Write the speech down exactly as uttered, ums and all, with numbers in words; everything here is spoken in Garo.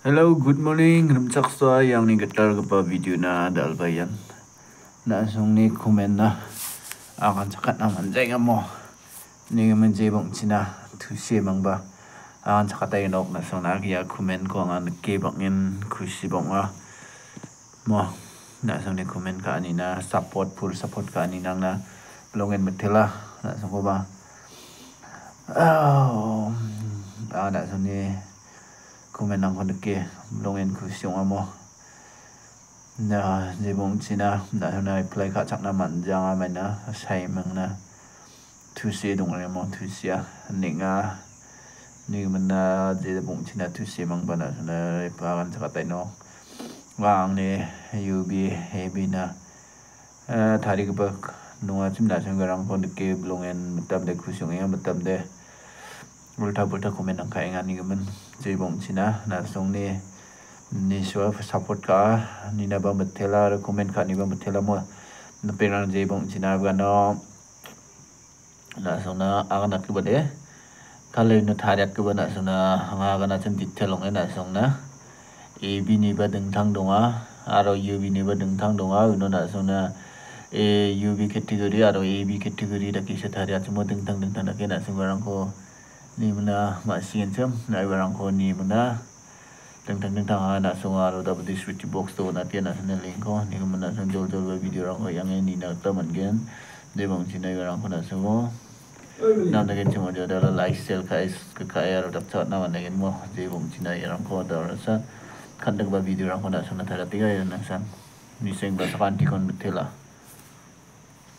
Hello, good morning. Rimchaksoa iangni gitalgipa video-na dal·baian. Na·songni comment-na agan chakatna manjengamo. Nigimin jebongchina tusie mangba. Agan chakatainok na·songna ia comment-ko anga nike bang·en kusi bang·a. Mo, na·songni comment ka·anina support, full support ka·ani nangna bilongen mitela na·songkoba. Oh, ah, na·songni comment-rangko nike bilongen kusi ong·amo. Na, jebongchina, na·songna reply ka·chakna man·janga maina, saimangna. Tusie dongremo, tusia, neng·a. Nigimina, jebongchina, tusie mangba na·songna, reply ka·chakataino. Wa angni U B, A B na. Eh, tarigipa nongachim na·songgiparangko nike bilongen mitamde kusi ong·enga mitamde. Ulta bulta comment-rang ka·enga nigimin. Jebongchina na·songni nisua support ka·a, ninaba mitela aro comment ka·aniba mitela mo. Napengrang jebongchina gano. Na·songna aganakgipa de. Kalaino tariakgipa na·songna anga aganachim detail ong·e na·songna. A B niba dingtang donga, aro U B niba dingtang donga. Uno na·songna, e, U B category aro A B category dake se tariachimo dingtang dingtang dake na·songgiparangko nimina ma·sigenchim, na·ibarangko nimina. Dingtang dingtang ha na·songo aro W D switch box-o on·ate na·songna link-ko nigimin na·song joljolba video-rangko iange nina gita man·gen. Jebongchina iarangko na·songo namna genchim audio dala like, share ka·e, subscribe ka·e aro dakcha on·na man·gen mo. Jebongchina iarangko darasa kan·dikgipa video-rangko na·songna tariatenga ia nangsan. Nisengba sakantikon mitela.